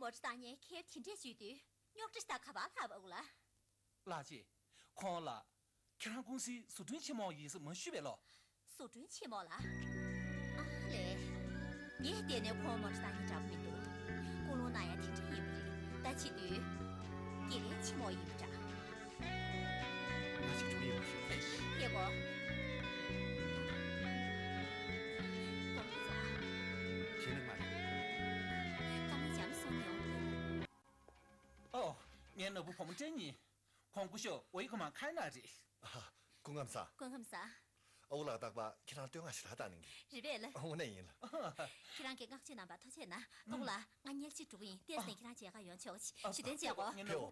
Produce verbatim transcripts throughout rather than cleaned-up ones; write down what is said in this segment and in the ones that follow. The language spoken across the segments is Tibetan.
མོ་ཊ་བཏང་མཁན་ཁེབ་དེ་འདྲས་བྱོས་དུས་རྙོག་དྲ་ཞིག་ད་ག་པར་ལྷག་པ་འོ་ལ། ལགས་ཀྱིས། ཁོང་ལ། ཁྱེད་རང་ཀུང་སིའི་བཟོ་སྐྲུན་ཆེན་མོ་ཡིན་ཟེར་མ་ཞུས་པས་ལོ། བཟོ་སྐྲུན་ཆེན་མོ་ལ། ཨ་ལས། ངས་བལྟས་ནས་ཁོང་མོ་ཊ་བཏང་མཁན་འདྲ་པོ་མི་འདུག་ཀུན་སློང་ན་ཡང་དེ་འདྲ་ཡིན་པ་རེད། ད་བྱེད་དུས། དགེ་རྒན་ཆེན་མོ་ཡིན་པ་འདྲ། ང་ཅིག་འགྲོ་གི་ཡོད་མ་རེད། ཧེ་གོ། གོང་ཚ། གཞི་ནས་མ་རེད། ཀ་མེད་བྱམས་སོང་ཡོང་དུས། ཨོ། ངའི་ནོར་བུ་བུ་མོ་སྤྲན་ཡིན། ཁོང་སྐུ་ཞབས་ཝེ་ཁོ་མ་ཁའི་ན་རེད། ཨ། སྐུ་ཁམས་བཟང་། སྐུ་ཁམས་བཟང་། ཨ་ཁུ་ལགས། རྟག་པར་ཁྱེད་རང་བསྟོད་བསྔགས་ཞེ་དྲག་བཏང་གནང་གི། རེད་པས་ལགས། དངོས་གནས་ཡིན་ལགས། ཁྱེད་རང་གིས་བསྔགས་བརྗོད་གནང་བར་ཐུགས་རྗེ་གནང་། ཨ་ཁུ་ལགས། ང་ཉལ་ཆས་འགྲོ་གི་ཡིན། བལྟས་ནས་ཁྱེད་རང་མཇལ་ཁ་ཡོང་ཆོག་ཅིག་ཞུ་དོན་བྱས་གོ། ཕེའོ།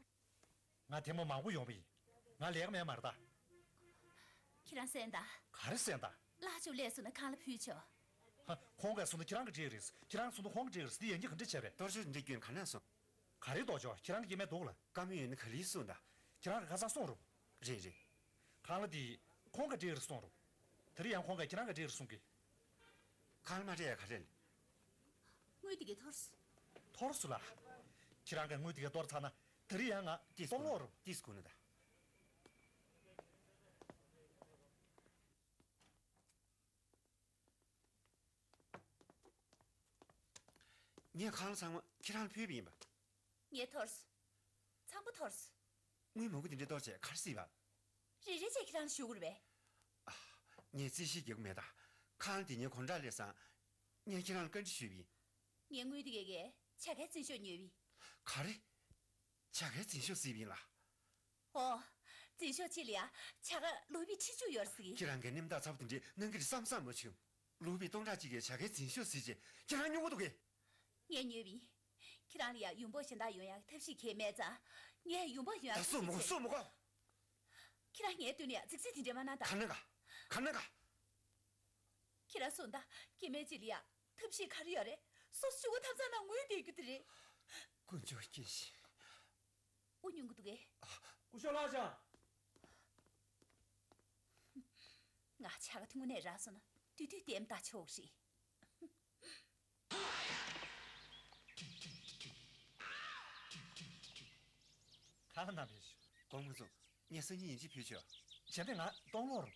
ང་ཐེངས་མ་མང་པོ་ཡོང་པ་ཡིན། ང་ལས་ཀ་མེད་མ་རེད་ད། ཁྱེད་རང་གསན་དང་། ག་རེ་གསན་དང་། ལགས་ཅིག་ལས་སུ་ན་ཁང་གླ་ཕུལ་ཆོག་ཧ། ཁོང་གིས་གསུངས་ན་ཁྱེད་རང་གིས་སྤྲད་རེད། ཁྱེད་རང་གསུངས་ན་ཁོང་གིས་སྤྲད་རེད། འདི་ཡན་གྱི་ག་འདྲ་བྱས་པས། གཏོར་ཆོག་འདི་སྐྱོན་ག་ནས་སོང་། ག་རེ་གཏོར་ཆོག་ཁྱེད་རང་གི་སྐྱེ་དམན་འདུག་ལ། བཀའ་མོལ་ཡོད་ན་ག་ལེར་གསུངས་དང་། ཁྱེད་རང་གིས་ཁ་སང་གསུངས་རུང་། རེད་རེད། ཁང་གླ་འདི་ཁོང་གིས་སྤྲད་རེད་གསུངས་རུང་། དེ་རིང་ཡང་ཁོང་གིས་ཁྱེད་རང་གིས་སྤྲད་རེད་གསུང་གི། ཁང་གླ་མ་སྤྲད་ཡ་ག་རེ་རེད། དངུལ་དེ་གས་འཐོར་སོང་། འཐོར་སོང་ལ། ཁྱེད་རང་གིས་དངུལ་དེ་གས་གཏོར་ཚར་ན་དེ་རིང་ཡང་ང་ཏིས་གཏོང་ལོག་རུང་། ཏིས་གོ་ནི་ད། ངས་ཁང་གླ་ཚང་མ་ཁྱེད་རང་ལ་ཕུལ་བ་ཡིན་པ། ངས་འཐོར་སོང་། ཚང་མ་འཐོར་སོང་། དངུལ་མང་པོ་དེ་འདྲ་གཏོར་བྱས་ག་རེ་བྱེད་པ། རེ་རེ་བྱས་ཁྱེད་རང་ལ་ཞུ་དགོས་རེད་པས། ཨ། ངས་རྩིས་ཞིབ་རྒྱག་གི་མེད་ད། ཁང་གླ་དེ་ངས་གོང་དྲག་སླེབས་སོང་། ངས་ཁྱེད་རང་ལ་བཀའ་འདྲི་ཞུས་པ་ཡིན། ངས་དངུལ་དེ་གས་བྱ་དགའི་འཛིན་ཤོག་ཉོས་པ་ཡིན། ག་རེ། བྱ་དགའི་འཛིན་ཤོག་བརྩིས་པ་ཡིན་ལ། ཨོ། འཛིན་ཤོག་གཅིག་ལ་ཡ་བྱ་དགའ་ལུ་པི་ཁྲི་བཅུ་ཡོད་རེད་ཟེར་གི། ཁྱེད་རང་གིས་རྣམ་དག་ཚ་པོ་དེ་འདྲས་གནང་གི་རེད་བསམ་བསམ་མ་བྱུང་། ལུ་པི་སྟོང་ཕྲག་གཅིག་གི་བྱ་དགའི་འཛིན་ཤོག་ཟེར་བྱས་ཁྱེད་རང་སྨྱོ་གི་འདུག་གས། ངས་ཉོས་པ་ཡིན། ཁྱེད་རང་ལ་ཡ་ཡོང་འབབ་གཞན་དག་ཡོང་ཡག་ཐབས་ཤེས་གང་ཡང་མེད་ཙང་། ངས་ཡོང་འབབ་ཡོང་ཡག་ད་ཐབས་ཤེས་བྱས། སུ་མོ་སུ་མོ་གོ། ཁྱེད་རང་ངའི་མདུན་ལ་ཡ་རྫིག་རྫིག་དེ་འདྲས་མ་གནང་ད། ག་ན་ག་ག་ན་ག་ཁྱེད་རང་གསུངས་ད། སྐྱེ་དམན་གཅིག་ལ་ཡ་ཐབས་ཤེས་ག་རེ་ཡོད་རེད། སོ་སོ་ཤོག་གུ་ཐབ་ཚང་ནང་ངུས་བསྡད་རྒྱུ་དེ་རེད། དཀོན་མཆོག་མཁྱེན་ཞིང་། དབུ་སྙུང་གི་འདུག་གས། སྐུ་ཞབས་ལགས་བྱ། ང་བྱ་དགའ་དེ་དངོས་གནས་རག་སོང་ན་དུས་དུས་ལྟད་མོ་ལྟ་ཆོག་རེད། ག་ལ་ན་བས་ཤོག་གོང་མ་ཚོ། ངས་སང་ཉིན་ཡིན་གཅིག་ཕུལ་ཆོག་བྱས་ཏེ་ང་གཏོང་ལོག་རུང་།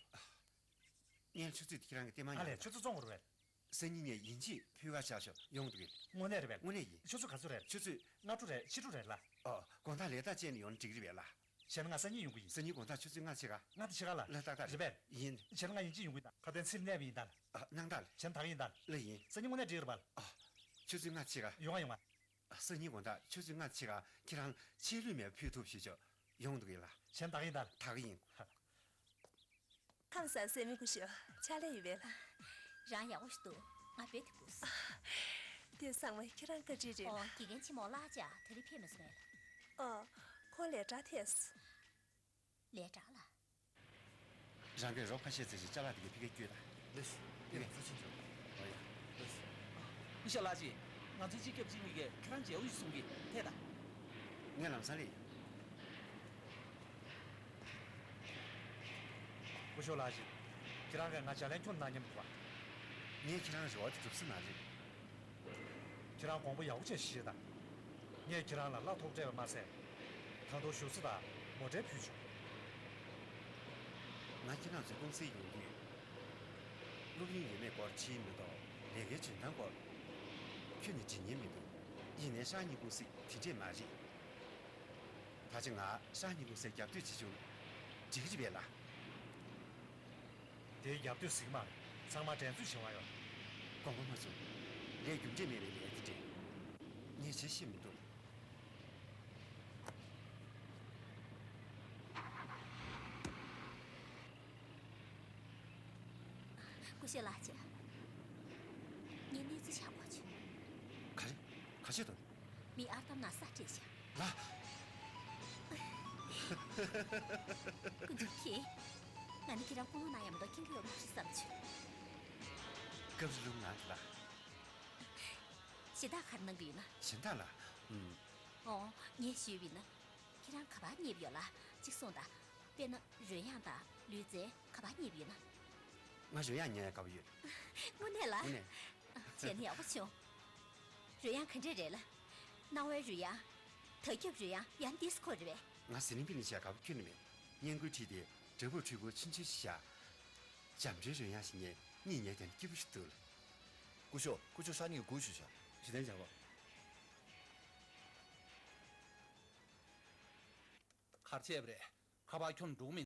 ངས་ཆུ་ཚོད་དེ་ཁྱེད་རང་གི་ལྟད་མ་ཨ་ཉལ་ལས་ཆུ་ཚོད་བཙོང་དགོས་རེད་པས། སང་ཉིན་ངས་ཡིན་གཅིག་ཕུལ་ག་བྱ་ཤོག་ཡོང་འདུག་གས། དངོས་གནས་རེད་པས། དངོས་གནས་ཡིན། ཆུ་ཚོད་ག་ཚོད་རེད། ཆུ་ཚོད། སྔ་དྲོ་རེད། ཕྱི་དྲོ་རེད་ལ། ཨོ། དགོང་དག་ལས་ཐག་བཅད་ནས་ཡོང་ན་འགྲིག་གི་རེད་པས་ལ། བྱས་ན་ང་སང་ཉིན་ཡོང་གི་ཡིན། སང་ཉིན་དགོང་དག་ཆུ་ཚོད་ལྔ་ཕྱེད་ཀ་ལྔ་དང་ཕྱེད་ཀ་ལ། ལ་ཏག་ཏག་རེད། རེད་པས། ཡིན། བྱས་ན་ང་ཡིན་གཅིག་ཡོང་གི་ཡིན་ད། ཁ་དན་ཚིར་གནས་པ་ཡིན་ད་ལ། ཨ། གནང་ད་ལ། བྱས་ན་ད་ག་ཡིན་ད་ལ། ལ་ཡིན། སང་ཉིན་དངོས་གནས་འགྲིག་གི་རེད་པ་ལ། ཨ། ཆུ་ཚོད་ལྔ་ཕྱེད་ཀ་ཡོང་ང་ཡོང་ང་། སང་ཉིན་དགོང་དག་ཆུ་ཚོད་ལྔ་ཕྱེད་ཀ་ཁྱེད་རང་ཆད་ལུས་མེད་ཕུལ་ཐུབ་ཞུ་ཆོག་ཡོང་འདུག་གས་ལ། བྱས་ན་ད་ག་ཡིན་ད་ལ། ད་ག་ཡིན། ཁམས་བཟང་སྲས་མོ་སྐུ་ཞབས། ཕྱག་ལས་ཡོད་པས་ལ། རང་ཡག་པོ་ཞིག་འདུག་ང་རྦད་དེ་སྒུག་སོང་། དེ་ཚང་མ་ཁྱེད་རང་བཀའ་དྲིན་རེད་ལ། ཨོ། དགེ་རྒན་ཆེན་མོ་ལགས་བྱ་དེ་རིང་ཕེབས་མ་སོང་ངས་ལ། ཨོ། ཁོང་ལས་གྲྭར་ཐད་སོང་། ལས་གྲྭ་ལ། རང་གིས་རོགས་ཁ་ཤས་བཙལ་ཞིང་ཅ་ལག་དེ་གའི་ཕ་གིར་བསྐྱོད་དང་། ལགས་སོ། ཕ་གིར་ཕ་ཕྱིན་ཆོག་ཨོ་ཡ། ལགས་སོ། སྐུ་ཞབས་ལགས་ཀྱིས་ང་ཚོའི་སྤྱི་ཁྱབ་སྤྱི་གཉེར་གྱིས་ཁྱེད་རང་མཇལ་བ་ཡོད་གསུང་གི། ཐད་དང་། ངས་ལམ་སང་སླེབས་ཡིན། སྐུ་ཞབས་ལགས་ཀྱིས་ཁྱེད་རང་གིས་ང་ལྗགས་ལན་ཁྱོན་གནང་མཉམ་འདུག་པ། ངས་ཁྱེད་རང་རེ་བ་དེ་སྒྲུབ་ས་མ་རེད། ཁྱེད་རང་དགོངས་པ་ཡག་པོ་བྱས་བཞེས་དང་། ངས་ཁྱེད་རང་ལ་གླ་ཐོབ་སྤྲད་པ་མ་ཟད། ད་དུང་བཞུགས་ས་དང་མོ་ཊ་ཕུལ་བྱུང་། ང་ཁྱེད་རང་ཚོའི་ཀུང་སིར་ཡོང་དུས། སློབ་ཡོན་ཡོད་མེད་སྐོར་དྲིས་མི་གཏོགས་ལས་ཀའི་འཇོན་ཐང་སྐོར། ཁྱོན་ནས་དྲི་མཁན་མི་འདུག་ཡིན་ནའི་ཧྲང་ཉིན་ཀུང་སི་དེ་འདྲས་མ་རེད། ད་ཆ་ང་ཧྲང་ཉིན་ཀུང་སིར་རྒྱབ་སྐྱོར་བྱེད་བྱུང་། འགྲིག་གི་རེད་པས་ལགས། དེའི་རྒྱབ་སྐྱོར་ཟིག་མ་རེད། ཚང་མ་འགྲན་རྩོད་བྱེད་དབང་ཡོད། དགོངས་པ་མ་ཚོམ། ལས་རྒྱུ་འབྲས་མེད་པའི་ལས་དེ་འདྲས། ངས་བྱེད་ཤེས་མི་འདུག་སྐུ་ཞབས་ལགས་བྱ། ངས་གནས་ཚུལ་ཆ་གོ་བྱུང་། ག་རེ། ག་བྱས་འདུག་མི་ཨར་འདམ་ནང་ས་སྤྲད་བཞག་ལ། དཀོན་མཆོག་མཁྱེན། ང་ནི་ཁྱེད་རང་ཀུན་སློང་ན་ཡང་མ་གཏོགས་མཁྱེན་གྱི་ཡོད་མ་རེད་བསམ་བྱུང་། སྐབས་རེ་ལུང་ང་ལ། གཞན་དག་ག་རེ་གནང་གི་ཡོད་ན། གཞན་དག་ལ། ཨུམ། ཨོ། ངས་ཞུས་པ་ཡིན་ན། ཁྱེད་རང་ག་པར་རྙེད་པ་ཡོད་ལ། གཅིག་གསུངས་དང་། དཔེར་ན་རོལ་དབྱངས་དང་ལུས་རྩལ་ག་པར་རྙེད་པ་ཡོད་ན། ང་རོལ་དབྱངས་ཉན་ཡག་དགའ་པོ་ཡོད། དངོས་གནས་ལ། དངོས་གནས། བྱས་ན་ཡག་པོ་བྱུང་། རོལ་དབྱངས་ག་འདྲས་རེད་ལ། སྣང་བའི་རོལ་དབྱངས། དར་ཁྱབ་རོལ་དབྱངས། ཡང་ཌི་སི་ཀོ་རེད་པས། ང་ཟི་ལིང་པི་ནས་བྱས་དགའ་པོ་ཁྱོན་ནས་མེད། སྙན་སྐུལ་ཁྲིད་དེ་དྲིལ་བུར་ཁྲིད་སྐོར་ཕྱིན་ཆད་བཞག་འཇམ་འདྲའི་རོལ་དབྱངས་ཤིག་ཉན། གཉིད་ཉལ་དེ་ནི་སྐྱིད་པོ་ཞིག་འདུག་ལ། སྐུ་ཞབས། སྐུ་ཞབས་སང་ཉིན་སྒུག་ཞུ་བྱ། ཞུ་དན་བྱ་བ། གར་བྱས་པ་རེད། ཁ་པར་ཁྱོན་འགྲོ་གི་མིན།